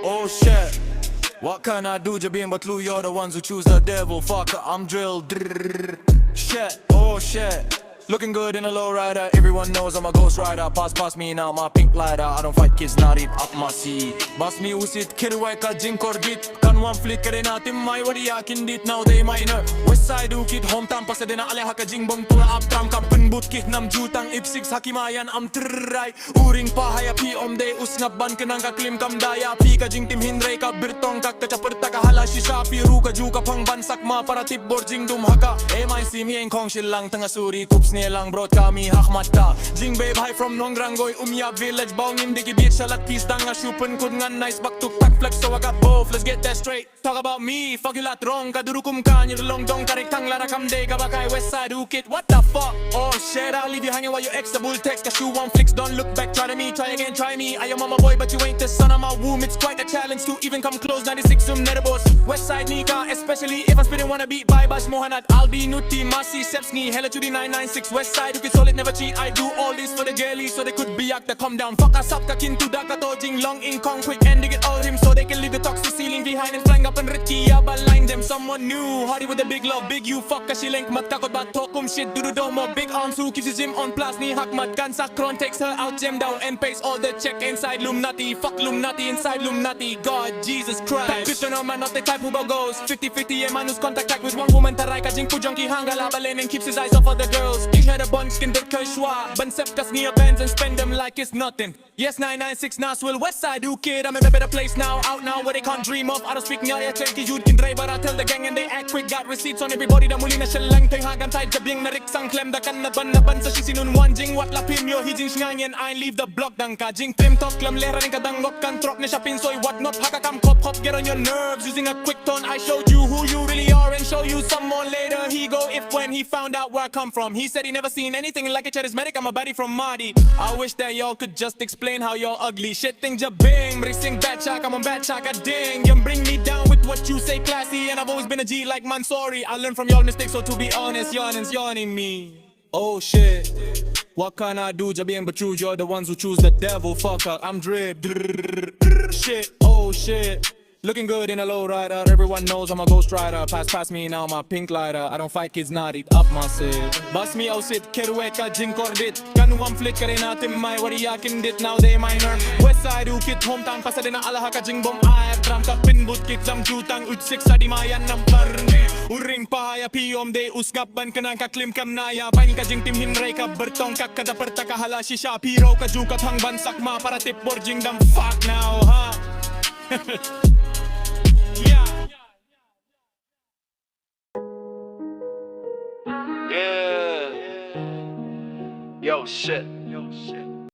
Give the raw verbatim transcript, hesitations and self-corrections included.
Oh shit. What can I do? Jabieng ba tlu, you're the ones who choose the devil. Fuck, I'm drilled. Drrrr. Shit. Oh shit. Looking good in a lowrider. Everyone knows I'm a ghost rider. Pass past me now, my pink lighter. I don't fight kids, not it up my seat. Bas mi usit kirwai ka jingkordit. Kan wan flick kare na tim mai wadi akin dit now they minor. West side u kit hometown Pasadena ale haka jingbom tua up tram ka pynbut kit nam jutang ip six haki mayan am trrai. Uring pa haya pi om de usngap ban kenang ka klim kam daya pi ka jingtim hynrei ka birtong ka ka chapur ta ka hala shisha pi ru ka ju ka phang ban sak ma para tip bor jingdum haka. Em ai sim yeng kong shilang tanga suri kup sne lang brot kami hak mata. Jingbe bhai from Nongrangoi Umya village bau ngim diki biet shalat kis dang a shupun kut ngan nice bak tuk tak flex so I got both, let's get that straight. Talk about me, fuck you lat wrong. Ka duru kum ka nyir long dong ka rek tang lara kam de ka bakai west side u kit. What the fuck? Oh shit, I'll leave you hanging while you ex the bull text. Ka shoe one flicks, don't look back. Try to me, try again, try me. I am on my boy, but you ain't the son of my womb. It's quite a challenge to even come close. Ninety-six um nerebos. West side nika, especially if I'm spitting wanna beat by Bash Mohanat. I'll be nuti masi sepsni. Hella to the nine nine six west side. You can solid, never cheat. I do all this for the girlie, so they could be yak the come down. Fuck us up, ka kintu da ka to jing long in kong quick and they get all him, so they can leave the toxic ceiling behind and flying up and red key up. Align them, someone new. Hardy with the big love, big you fuck ka shileng mat ka kot bat tokum shit dudu do mo big arms who keeps his gym on plus ni hak mat kan sakron takes her out gym down and pays all the check inside Luminati. Fuck Luminati inside Luminati. God Jesus Christ. Pit on man, not the type who goes fifty fifty. A man who's contact with one woman tarai ka jing pujong ki hangala balen and keeps his eyes off other girls. He had a bun skin that kashwa. Ban sep kas near bands and spend them like it's nothing. Yes, nine nine six Nashville, West Side, you kid. I'm in a better place now, out now, where they can't dream of. I don't speak now, yeah, check the youth can drive, but I tell the gang and they act quick. Got receipts on everybody, the mulina shell lang, thing hag and tight, the being the Rick Sang Clem, the can, the bun, the bun, so she's in one jing, what la pin, yo, he jing shngang, and I leave the block, dang ka jing, trim top, clam, le, running, ka dang, lock, can, trok, ne, shopping, so what not, haka, come, cop, cop, get on your nerves, using a quick tone, I showed you who you really are, and show you some more later, he go, if when he found out where I come from, he said he never seen anything like a charismatic, I'm a baddie from Mardi, I wish that y'all could just explain how you're ugly. Shit thing jabing, mri sing bad chak, I'm on bad chak, a ding. You bring me down with what you say classy, and I've always been a G like Mansory. I learned from y'all mistakes, so to be honest, yawning, yawning me. Oh shit. What can I do? Jabing, but you, you're the ones who choose the devil. Fuck up, I'm drip. Drrrr, shit. Oh shit. Looking good in a low rider. Everyone knows I'm a ghost rider. Pass past me now, my pink lighter. I don't fight kids, not it up my seat. Bas mi ausit, kerwe ka jingkordit. Kan wam flit karena tim mai wari yakin dit now they minor. West side u kit hometown Pasadena ala haka jingbom air tram ka pin but kit jam jutang ut six sadi mayan nam parne. Uring pa ya pi om de usngap ban kenang ka klim kam naya. Pain ka jingtim hynrei ka bertong ka ka da perta ka hala shisha pi ro ka ju ka thang ban sak ma para tip bor jingdam fuck now ha. Yeah. Yeah. Yo, shit.